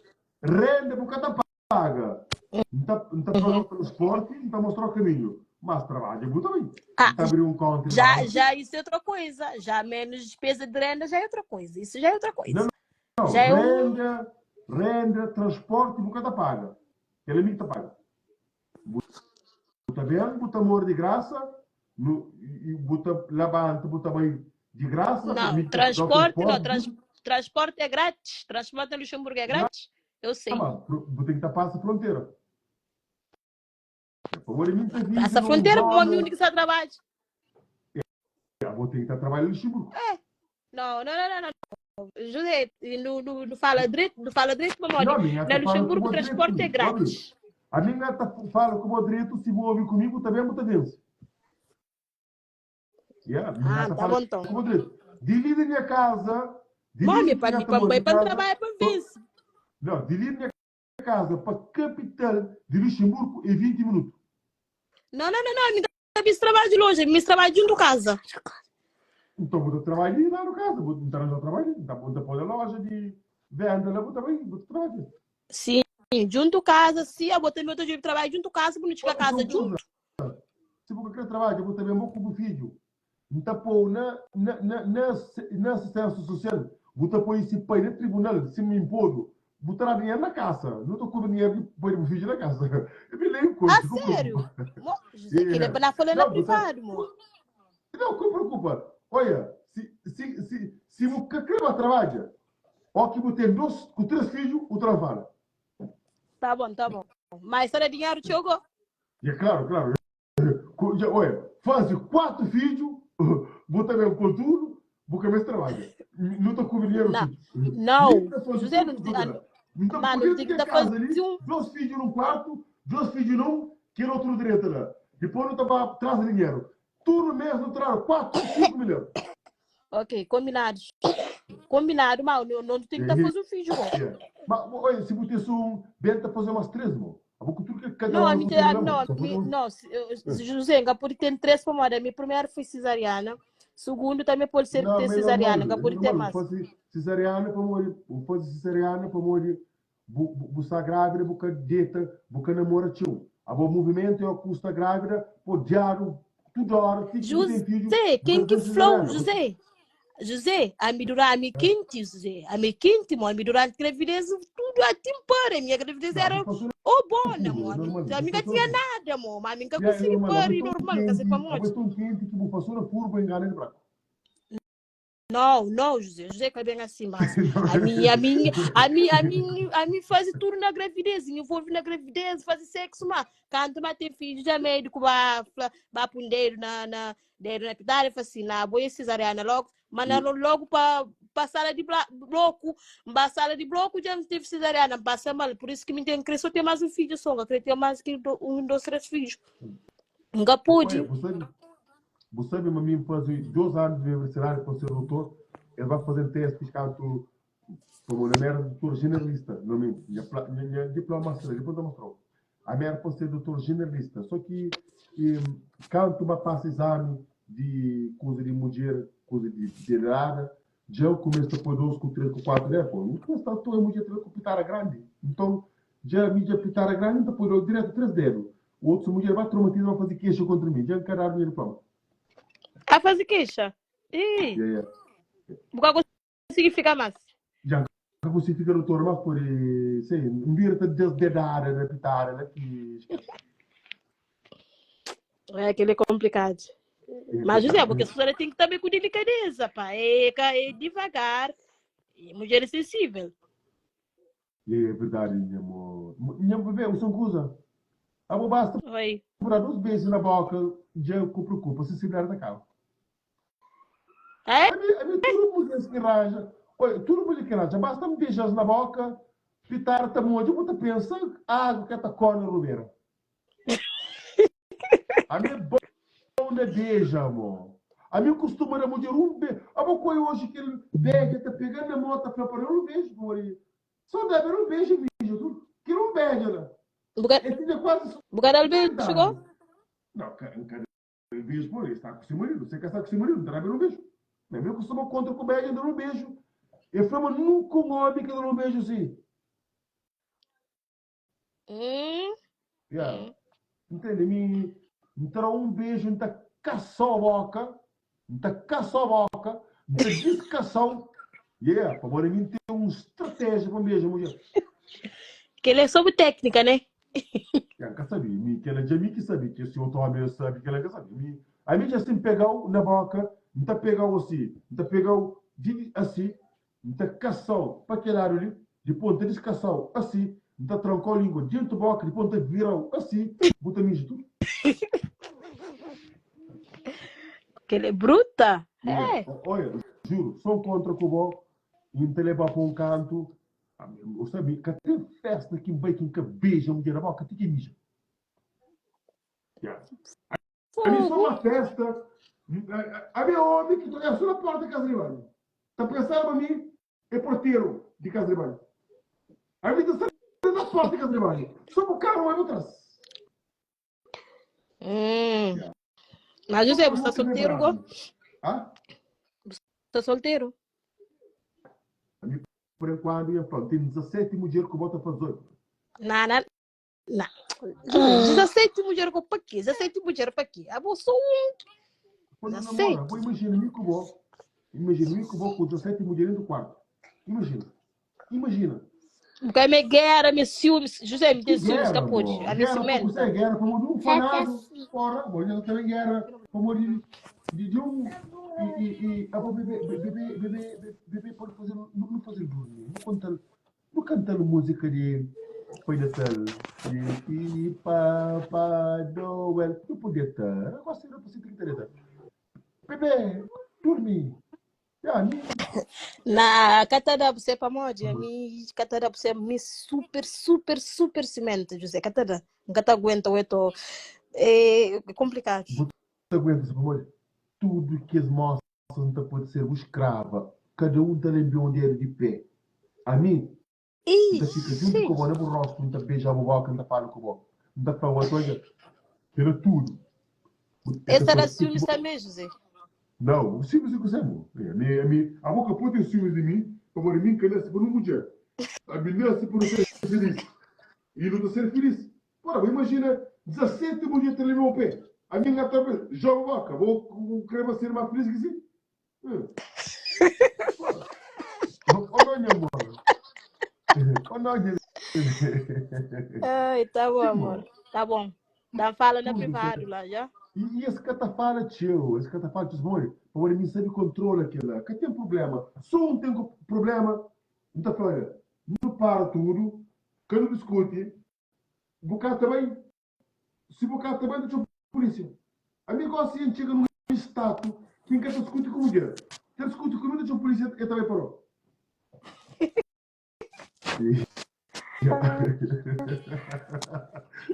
renda, porque tá paga. Não está não tá pagando transporte, não está mostrando o caminho. Mas trabalha muito bem. Ah, tá abrindo um conta. Já, já isso é outra coisa. Já menos despesa de renda já é outra coisa. Isso já é outra coisa. Não, não, já é renda, um... renda, transporte, porque tá paga. Ele é que tá paga. Buta bem, buta amor de graça, no, e buta levanta, buta bem de graça. Não, transporte, não, trans, transporte é grátis. Transporte em Luxemburgo é grátis. Não, eu sei. Não, mas tem que estar passa a fronteira. Passa a fronteira para o homem único que está trabalho. É, vou ter que estar trabalhando em Luxemburgo. É. Não, não, não, não, não. José, não, não, não fala direito, não fala direito, mamãe. Na Luxemburgo o transporte é grátis. A minha gata fala com o direito, se vou ouvir comigo, também muita vez. Yeah, ah, tá bom então. Com o direito. De ali da minha casa. Mami, para mim, para para trabalhar, para vence. Não, de ali da minha casa para a capital de Luxemburgo é 20 minutos. Não, não, não, não. mis trabadju lonji, ami mis trabadju djuntu kaza. Nton bu ta trabadja li la no kaza, bu ta ranja trabadju, bu ta poi na loja di venda la, bu ta bai, bu ta trabadja. Sim, djuntu kaza, si abo tanbe bu ta djobe trabadju djuntu kaza, bu nu txiga Otu kaza kuza, djuntu. si bu ka kre trabadja, bu ta ben bo ku bu fidju, N ta pô-u na, na, na, na, na asistênsia sosial, bu ta poi si pai na tribunal, si mi podu, bu ta da dinheru na kasa, nu ta kubri dinheru di pai di bu fidju na kasa. E mi lei A konta, ka sério? preokupa. Mo, José, kel-li é Yeah. pa na fala na Não, bu ta, privadu, mo. bu, não, ka preokupa. Oia, si, si, si, si bu ka kre ba trabadja, ó ki bu ten dos ku três fidju, bu ta da fala. Tá bom, tá bom. Mas ta da dinheru txeu go? Yeah, claro, claro. Oia, faze 4 fidju, bu ta ben ku tudu, bu ka meste trabadja. Nu ta kubri dinheru Não, fidju. não. Mi ta faze José, tudu não ku te, ta. Nu ta mano, pode tem ter que casa ali, fazer um. dois fidjus num quarto, dois fidjus num, aquele outro direito lá. Depois nu ta ba traz dinheiro. Tudo mês nu traz 4, 5 mil euros. Ok, combinado. Combinado, mas não, não tem que tá fazer um filho, bom. Yeah. Mas, olha, se você um, bem tá fazer umas três, mano. Não, a mim, a, não, a mim, não, José, ainda pode ter três para moda. Minha primeira foi cesariana. Segundo também pode ser ter cesariana, ainda pode ter mais. Cesariana para morrer, fazer cesariana para morrer, bu está grávida, bu ka deta, bu ka namora txeu. Abo movimento é o custa grávida, pô diário, tudo hora, ti que tem filho. José, quem que falou, José? José, a mi durante, a mi quente, José, a mi quente, mo, a mi durante gravidez, tudo a timpar, a minha gravidez era oh bona, mo, a mi, a mi não tinha nada, mo, mas a mi nunca consegui parir normal, nunca sei para onde. tão quente que bu passou na curva engana de branco. Não, não, José, José que é bem assim, mas a minha, a minha, a minha, a minha, a mim faz tudo na gravidez, me envolve na gravidez, faz sexo, mas canto, mas tem filho, já médico, ba, ba pundeiro na, na, Deram na pitada e falou assim, na boia cesariana logo, mandaram logo para pa sala de bloco, para sala de bloco já não teve cesariana, passa mal, por isso que me tem cresceu ter mais um filho só, eu queria ter mais que um, dois, três filhos. Nunca pude. Olha, você, você sabe, mim faz dois anos de universidade para ser doutor, ele vai fazer testes canto Como na era doutor generalista, não minha, minha, minha diploma, depois eu mostrou. A minha era para ser doutor generalista, só que e, canto uma passa exame de coisa de mulher, coisa de delegada, já eu começo a pôr dois com três com quatro, né, pô? Não começo a tua mulher com pitara grande. Então, já a mídia pitara grande, então pôr direto três dedos. O outro mulher vai traumatizar, vai fazer queixa contra mim, já encararam minha diploma. A fazer queixa? Ih, Yeah, yeah. porque Significa mas. Já ka consigo fica doutor, mas por sei, um vira ta desdedada na pitada na que É aquele é complicado. Mas José, porque a senhora tem que também com delicadeza, pá. É, é devagar. E mulher é sensível. É verdade, minha amor. Minha bebê, o são coisa. A basta Oi. por dar dois beijos na boca, já que preocupa, sensibilidade da cara. É? A mim, a mim tudo mulher que raja. Olha, tudo mulher que raja. Basta me beijar na boca, pitar tá muito, eu pensa, água que tá corne Ribeiro. A mim é bom na beija, amor. A mim costuma da mulher um beijo. A boa coisa hoje que ele beija, tá pegando na mão, tá falando, um beijo, por aí. Só deve um beijo, beijo, tu. Quero um beijo, né? Ele tinha quase. Bugadal beijo, chegou? Não, cara. Um beijo por ele, está com seu marido. Você quer estar com seu marido, não terá um beijo. Meu amigo costuma contra com o beijo, dar um beijo. Ele falou, mas nunca um homem que dá um beijo assim. Hum. Yeah. Entende? Me, me terá um beijo, me tá caçou a boca, me tá caçou a boca, me tá descaçou. Yeah, para agora mim tem uma estratégia para um beijo, mulher. Que ele é sobre técnica, né? Eu nunca sabia. Me, que ela já me que sabia, que esse outro homem sabe que ela que sabia. Me, a mim já assim pegou na boca, me tá pegou assim, me tá pegou de, assim, me tá caçou para aquele lado ali, depois tá descaçou assim, me tá trancou a língua dentro da boca, depois tá virou assim, bota mijo tudo. Que ele é bruta. É. Olha, juro, só contra com o bom, e me levar para um canto, Eu sabe, que tem festa que vai que beija mulher na boca, tem que mija. Yeah. A mim só uma festa. A minha homem que é só na porta de casa de banho. Tá pensando para mim, é porteiro de casa de banho. A mim tá na porta de casa de banho. Só o carro vai atrás. Hum. Yeah. Mas José, bu sta Pamodi ki mi é solteru go? brabu? Ah? Bu sta solteru? Ami, por enquanto, nha fla, ten 17 mudjer ku bota pa 18. Na, na, na. José, 17 mudjer go pa quê? 17 mudjer pa quê? Abo só um. Quando namora, 17. bo imagina mi ku bo, imagina mi ku bo ku 17 mudjer dentro do quarto. Imagina. Imagina. Porque a minha guerra, minha ciúmes, José, me tem Que ciúmes, guerra, capode. bo. A minha Guerra pa cimenta. você, guerra pa um fanado. Fora, bo, já tá em guerra pa de, de, de um e, e, e a bo bebê, bebê, bebê, bebê pode fazer, não, não fazer dormir, não contar, não cantar música de Pai Natal, de e Papai Noel, não podia estar. Agora você não precisa que ter. Bebê, dormir. Ya, mi. Na ka ta da você pamodi ami ka ta da você mi super super super cimenta José ka ta da nka ta aguenta o eto é complicado. Bu ta aguenta se pamodi tudo kes moças nta pode ser bu escrava cada um ta lembe um dedo di pé ami nta fica junto ku bo na bu rosto nta beija bu boca nta fala ku bo nta fla bo odja kela tudo Es ta da ciúmes também José. Não, ciúmes é ku semu. Ami, ami, abo ka pode ter ciúmes di mi, pamodi mi nka nasi pa nu mudjer. Ami nasi pa nu ser feliz. E nu ta ser feliz. Ora, bo imajina 17 mudjer ta leba bo pé. Ami nka ta joga boka, bo kre ba ser ma feliz ki si? Hum. Ora. Oh, nha amor. Oh, não, nha. Ai, tá bom, Sim, amor. amor. Tá bom. Dá fala na Tudo privado lá, já? E, e esse que fala teu, esse que fala teu, pamodi mi sabe controla aquilo, que tem problema. Só um tem problema, não tá falando, não para tudo, que não discute, bocar também, se bocar também, não chama polícia. A mim gosta de chega num status que nunca discute com mulher. Se discute comigo, não chama polícia, eu também parou.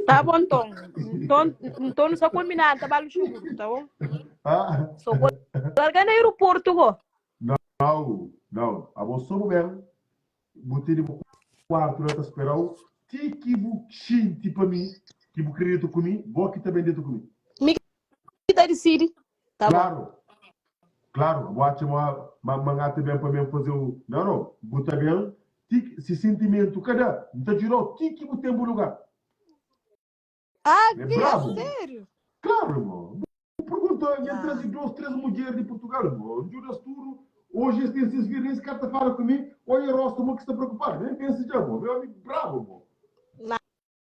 Tá bom, então. Então, então não só combinado, tá bom, churro, tá bom? Ah, Só vou largar no aeroporto, go. não, não. A você bem, botei no quarto lá tá esperando. Ti que bu xinte para mim, que bu acredita comigo, vou aqui também dentro comigo. Mi que tá decide. Tá bom. Claro, claro, vou achar uma uma mangata bem para mim fazer o. Não, não, buta bem, ti, se sentimento cada, não tá girou, ti que bu tem bu lugar. Ah, É que brabo. sério? Claro, irmão. Pergunta, eu Ah. trazi duas, três mulheres de Portugal, irmão. Judas tudo. Hoje este esses viram esse cara fala comigo, olha o rosto, que está preocupado. Nem pensa já, irmão. Meu amigo, bravo, irmão.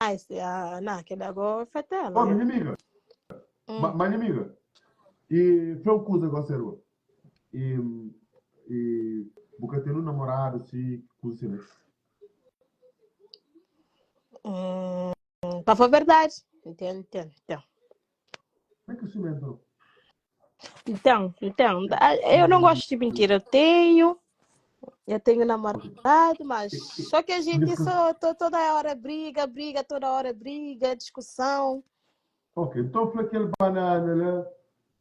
Nice. Ah, não, aquele agora foi tela. Ó, minha amiga, Hum. ma- minha amiga, e foi uma coisa agora, sério. E, e, porque tem um namorado, assim, coisa assim, né? Hum, pra falar a verdade. Entendo, entendo, entendo. Como é que se então? Então, então, ah, eu não gosto de mentira. Eu tenho, eu tenho namorado, mas só que a gente só to- toda hora briga, briga, toda hora briga, discussão. Ok, então foi aquele banana lá,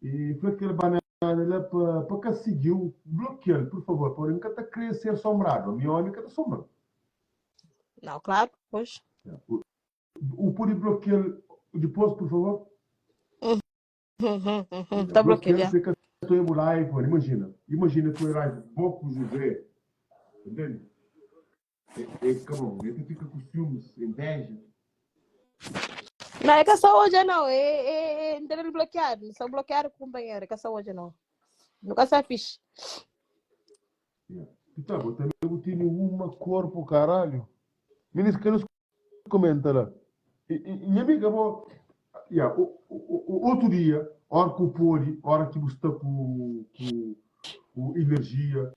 e foi aquele banana lá para que seguiu, bloqueia por favor, para nunca tá querer ser assombrado. A minha homem que tá assombrado. Não, claro, pois. O, o pode bloquear depois, por favor? Uhum, uhum, Tá bloqueado. já. Fica tu em live, mano, imagina. Imagina tu em live, Boco José. Entende? É, é, come on, ele fica com ciúmes, inveja. Não, é que só hoje não, é, é, é entendeu? bloqueado, só bloqueado com o companheiro, é que só hoje não. Nunca se fixe. Yeah. Então, eu também eu tenho uma corpo, caralho. Meninas, que nos comenta lá. E, e, minha amiga, vou. Yeah, o, o, o, outro dia, hora que o pôr, hora que você está com, com, com energia,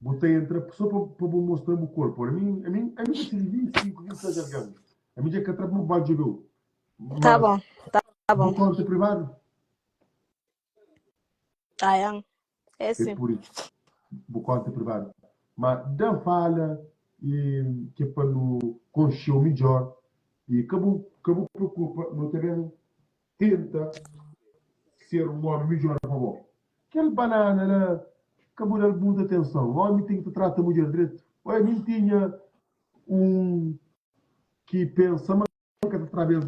você entra só para mostrar o corpo. A mim, a mim, a mim, eu tive 25, 26 anos. A mim já que atrapa um baixo meu. Tá bom, tá Vou bom. conta privado. Tá, é. É É sim. por isso. Vou conta privado. Mas da fala e que é para no conhecer melhor e acabou, acabou preocupa, não também tenta ser um homem melhor, por favor. Aquele banana lá, acabou de dar muita atenção. O homem tem que tratar a mulher direito. Olha, mim tinha um que pensa, mas que trata bem,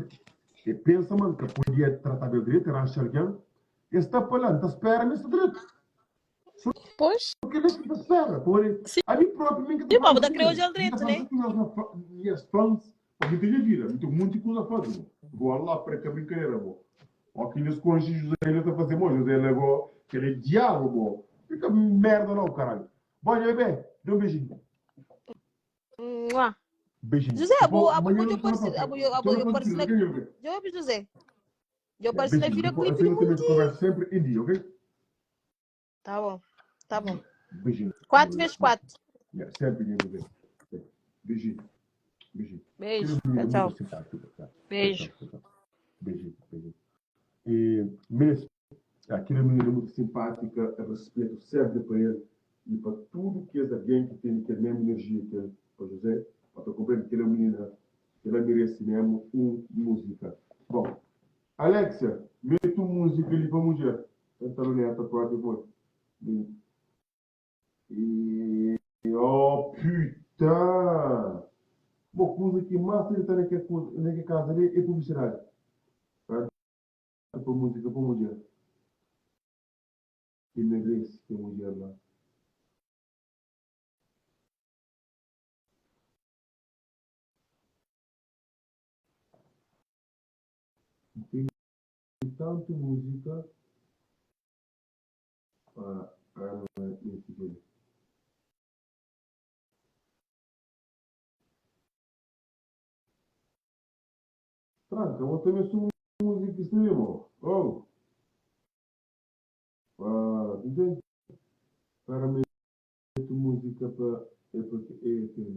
que pensa, mano, que podia tratar bem direito, era alguém. E sta pa la, N ta spera ma e sta dretu. Só Pois. kel-li ki N ta spera, pamodi Sim, ami própi mi N ka ta pô, fala bu ta si krê mi. odja-l Mi ta dretu, fala né? si ku nhos na nhas fans, pa mi ten nha vida, mi ten un monti kuza faze, bo. Bo ala pa ka brinkadera, bo. Ó ki nhos konxe José el ta faze, bo, José el go, kel é diabu, bo. Fika merda nau, karalhu. Bom, nha bebé, da un beijinho. Mua. Beijinho. José, abo, Depois, abo amanhã pode nós torna aparecer, papia. abo, abo Torna aparece papia, na, ok, nha bebé? Job José, eu Yeah, apareci na beijinho. Depois, videoclipe assim de nós também Mundi. conversa sempre em dia, ok? Tá bom, tá bom. Beijinho, minha 4 bebé. vezes 4. Yeah, sempre, minha bebé. Sempre. Beijinho, beijinho. Beijo, Aquela menina tchau, é tchau. muito simpática, tá? Tchau, Beijo. tchau, tchau, tchau. Beijinho, beijinho. E, mesmo. Aquela menina é muito simpática, respeito sempre pa el e pa tudo kes algen ki tene kel mesmo energia ki el pa José, pa ta konprende kel menina ela merece mesmo um música. Bom, Alexia, mete um música li pa mudjer. Tenta luneta propi foi. E oh putain! Bo kuza ki mas ta irita na kel casa li é publicidade. Pa música pa mudjer ki merece kel mudjer la. Tem tanto música pa ama esse kel. Tranka, bo ta meste un múzika ki sta li, mo. Oh! Para, ntende? Para mete múzika pa é pa é kel.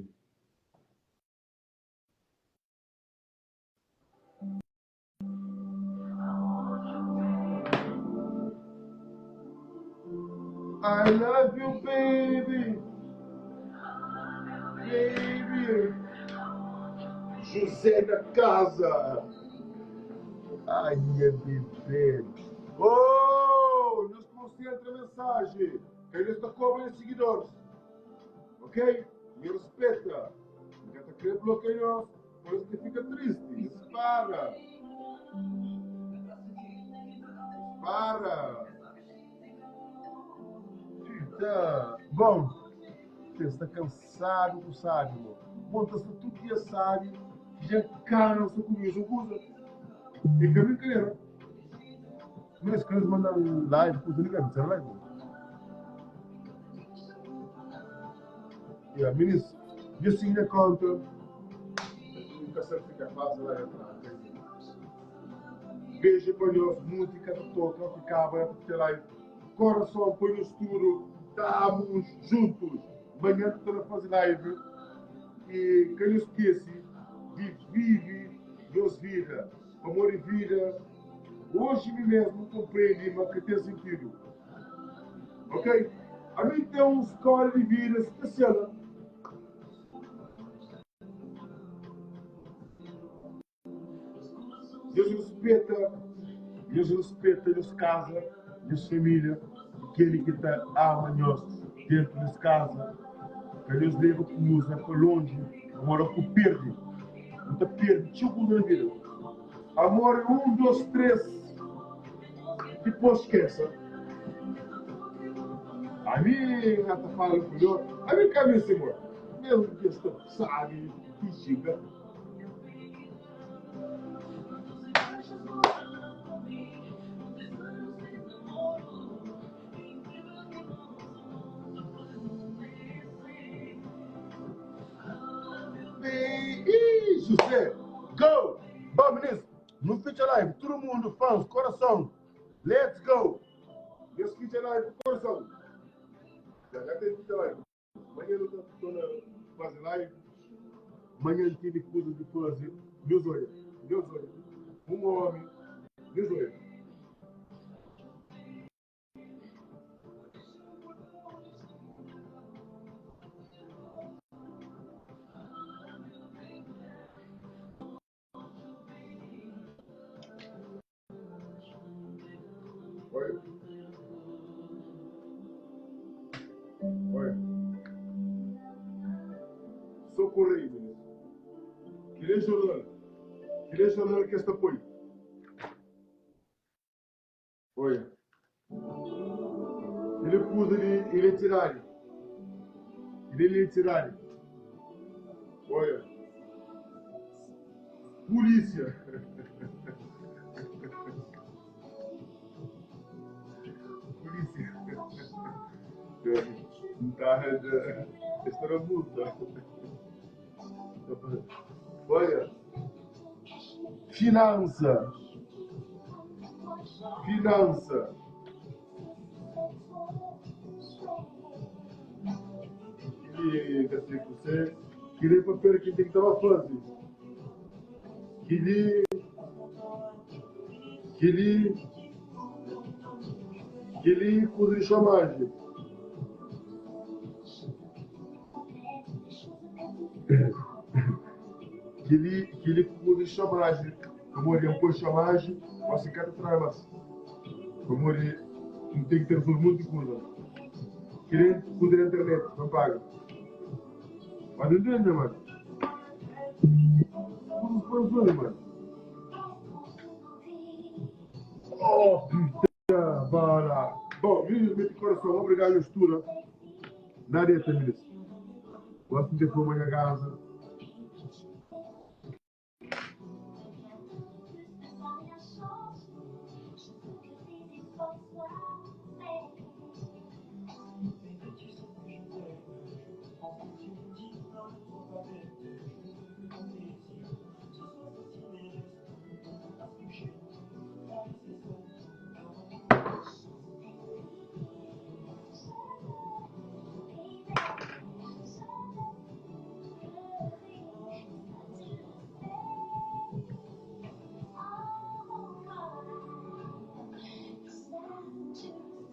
I love you, baby. Baby. José na casa. Ai, minha bebê. Oh, nos concentra a mensagem. Que eles tá cobra seguidores. Ok? Me respeita. Nunca tá querendo bloquear Por isso que fica triste. Para. Para. Puta. Bom, você está cansado do sabe, irmão. Bom, tá tudo dia sabe, já cansa com isso, coisa. É que é brincadeira. Mas querem mandar live, coisa ligada, será live? Yeah, ministro, eu sigo na conta. Nunca sabe ficar fácil lá atrás. Beijo para nós, música de toca, ficava ter live. Coração, põe no estudo, estamos juntos. Manhã estou a fazer live. E que não esquece de vive Deus vida, amor e vida. Hoje mesmo compreende, mas que tem sentido. Ok? A mim tem uma história de vida especial. Deus respeita, Deus respeita nos casa, nos família, aquele que tá ama nós dentro de casa. Que Deus leva coisa para longe, amor que perde, não tá perde, tinha coisa na vida. Amor é um, dois, três, depois esqueça. A mim, ela tá falando melhor. A mim, caminho, senhor. Mesmo que está sabe, que chega. Ih, José, go! Bom, meninos, no fecha live, todo mundo, fãs, coração, let's go! Deus fecha live, coração. Já já tem fecha live. Amanhã eu estou na fazer live. Amanhã tive coisa de fazer. Deus olha, Deus olha. Um homem, Deus olha. Oi. Oi. Socorro aí, menino. Queria jornal. Queria jornal que esta apoio. Oi. Ele kuza di identidadi. Ele identidadi. Olha. Polícia. Polícia. Tá, esta era multa. Olha. Finança. Finança. Kili ka sei kuse. Kili papel ki ten ki taba fazi. Kili kili kili kuza di xomaji. Kili kili kuza di xomaji. Pamodi N poi xomaji, gosi N ka ta tra mas. Pamodi N ten ki ta rezolve monti kuza. Kili kuza di internet pa N paga. Mas N ntende mano. Kuzas pa rezolve mano. Oh puta bala. Bom, minis meti coração, obrigado nhos tudo. Na deta minis. Gosto de ter fome na casa.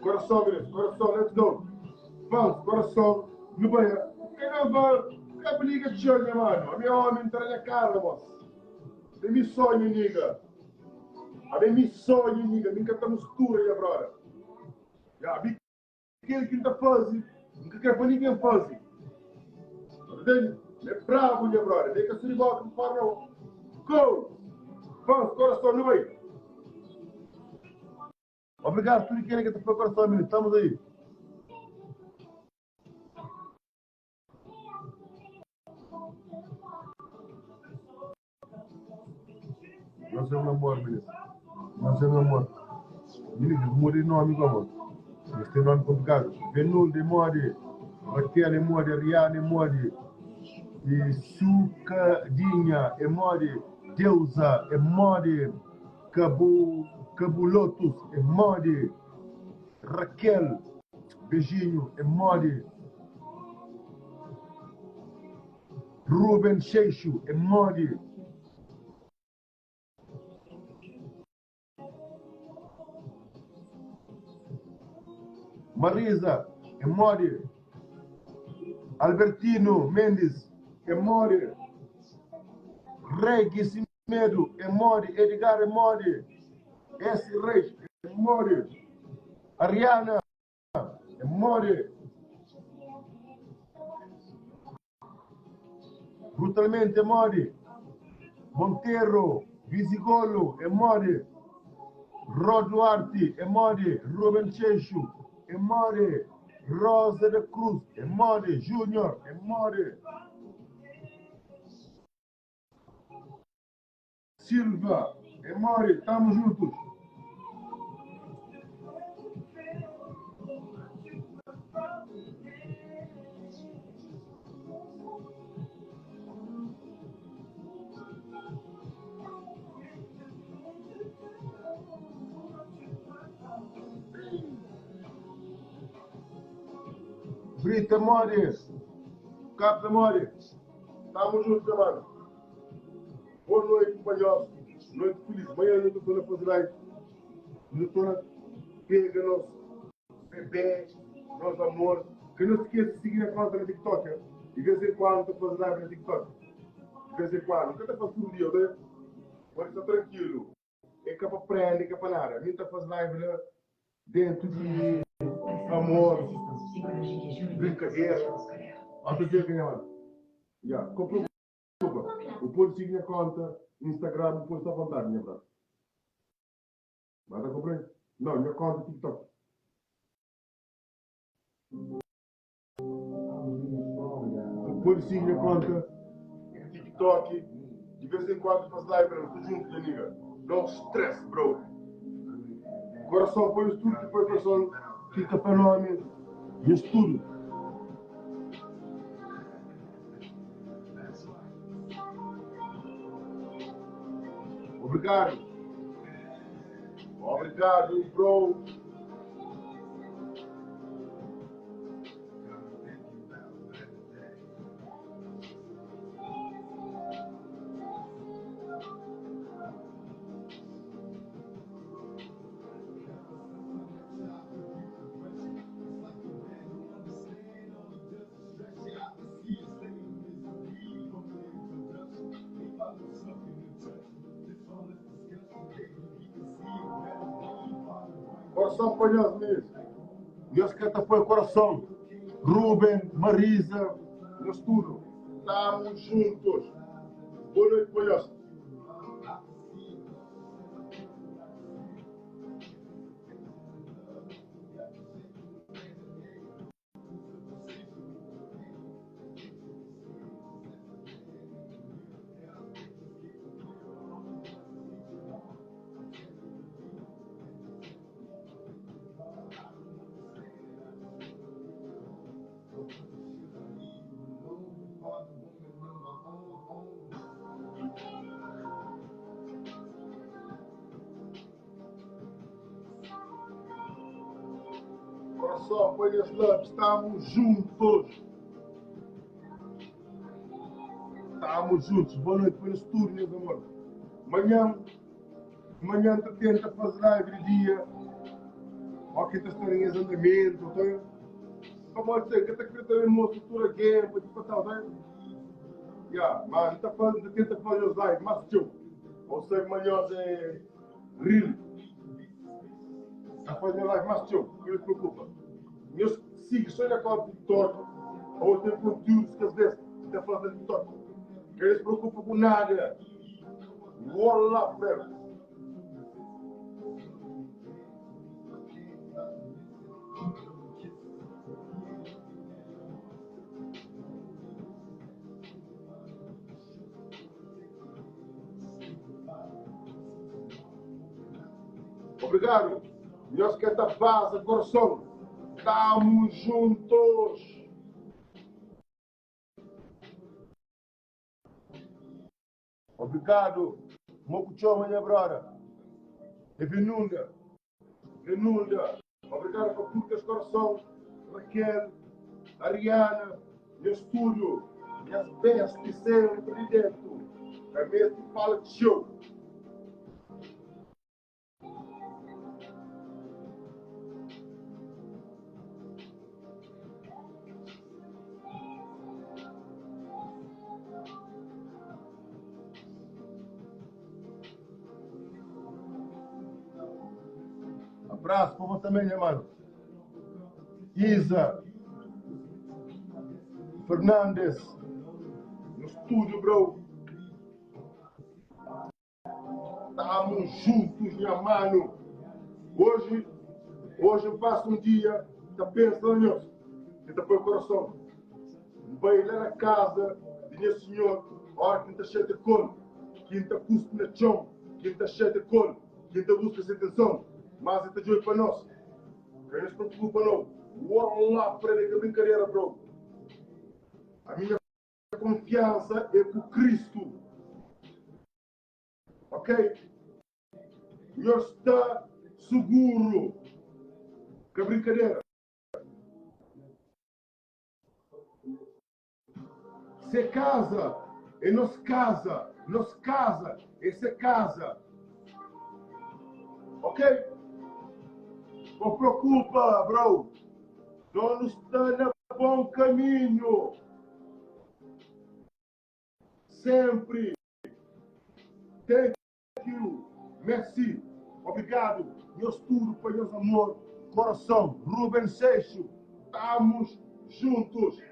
Coração, beleza. Coração, let's go. Vamos, coração. No banho. Quem não vai, quem obriga te chama, mano. A minha homem entra na cara, boss. Tem mi sonho, nigga. A mi sonho, nigga. Minha tá mistura, minha brother. Ya, mi Kel ki N ta faze, N ka kre pa ningen faze. Ntende? Mi é brabu, nha brother. Mi é ka suri boka pa fora, nau. Go! Fãs, korason, nu bai! Obrigadu tudu kenha ki ta fla korason, mininu. Stamos aí. Nos é un amor, minis. Nos é un amor. Minis, es muda di nomi gomo. Es ten nomi komplikadu. Benilda é modi, Raquel é modi, Ariana é modi, e Sukadinha é modi, Deusa é modi, Kabu, Kabulotus é modi, Raquel, beijinho, é modi. Ruben Xeixo é modi. Marisa é modi. Albertino Mendes é modi. Reggie Simedo é modi. Edgar é modi. S. Reis é modi. Ariana é modi. Brutalmente é modi. Monteiro, Visigolo é modi. Ró Duarte é modi. Ruben Xeixo é modi. Rosa da Cruz é modi. Júnior é modi. Silva é modi. Tamo juntos. Brita modi. Capta modi. Tamo junto, mano. Boa noite pa nhos, noite feliz. Manhã nu ta torna faze live, nu ta torna pega nos bebé, nos amor. Ka nhos skese di sigi na konta na TikTok. Di vez en kuandu nu ta faze live na TikTok. Di vez en kuandu, nu ka ta faze tudu dia, ok? Pode sta trankilu. É ka pa prende, é ka pa nada. Mi ta faze live la dentu di amor, brinkadera. Ota dia ki nha mano. Ya, ka preokupa. Bu pode sigi nha konta Instagram, bu pode sta avontadi nha brother. Ba ta konprende? Nau, nha konta TikTok. Bu pode sigi nha konta di TikTok Di vez en kuandu faz live la Nu sta djuntu nha nigga No stress bro Korason pa nhos tudu ki poi korason Fika pa nomi nhos tudu. Obrigado. Obrigado, bro. Coração pa nhos mesmo. Nhos ka ta poi coração. Ruben, Marisa, nhos tudo. Estamos juntos. Boa noite pa nhos. Coração, foi nesse love, estamos juntos. Estamos juntos. Boa noite para nós tudo, meus amores. Manhã, manhã tá tenta fazer live de dia. Ó, quem tá estando em andamento, tá? Pamodi sei, ka ta kre também mostra tudo alguém, pa tipo tal, tá? Yeah, mas tá fazendo, tá tenta fazer os live, mas tchau. Ou seja, manhã é real. Tá fazendo live mais tchau, não se preocupa. Meus siga só na conta TikTok, ou tem conteúdos que às vezes tá fazendo TikTok. Que não se preocupa com nada. Wallah, frère. Obrigado. Nhos que ta vaza coração. Tamo juntos. Obrigado. Mo ku txoma nha brother. É Venunda. Venunda. Obrigado pa tudo kes coração. Raquel, Ariana, nha estúdio, nhas best sempre di dentro. Ka meste fala txeu. Abraço para você também, meu mano. Isa Fernandes, no estúdio, bro. Estamos juntos, minha mano. Hoje, hoje eu passo um dia, tá pensando nisso. Tenta pôr o coração. Vai lá na casa de minha senhor, hora que tá cheio de cor, quem tá cuspe na chão, quem tá cheio de cor, quem tá busca sem atenção, mas tá joio para nós. Quem não se preocupa não. Wallah, para que brincadeira, bro. A minha confiança é com Cristo. Ok? Nho sta suguru. Ka brincadeira. Se casa é nos casa, nos casa é se casa. Ok? Não preocupa, bro. Dono sta na bom caminho. Sempre. Thank you. Merci. Obrigado. Nhos tudo pa nhos amor. Coração. Ruben Seixo. Estamos juntos.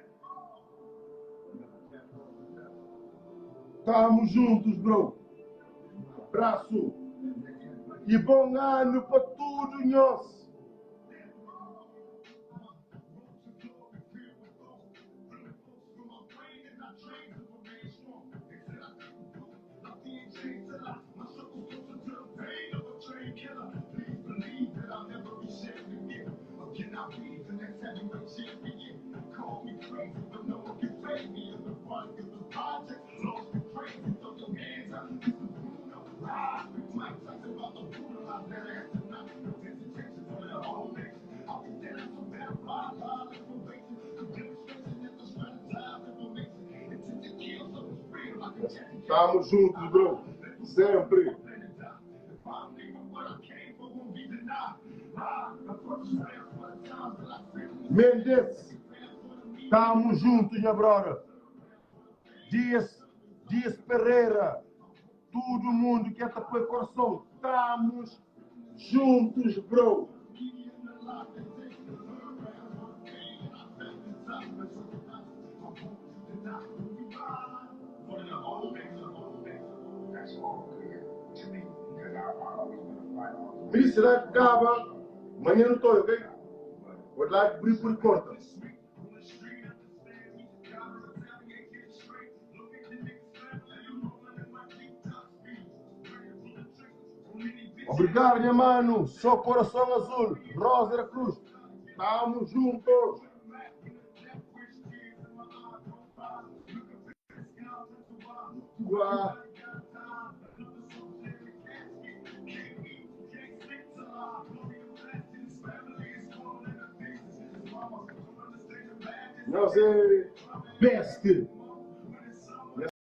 Estamos juntos, bro. Abraço. E bom ano para tudo nós. Tamo juntos, bro. Sempre. Mendes. Tamo junto, minha brother. Dias, Dias Pereira. Todo mundo que tá põe coração. Estamos juntos, bro. Mi será que acaba? Amanhã não estou, ok? Vou lá abrir por conta. Obrigado, minha mano. Só coração azul. Rosa da Cruz. Estamos juntos. Uá. Nós é best.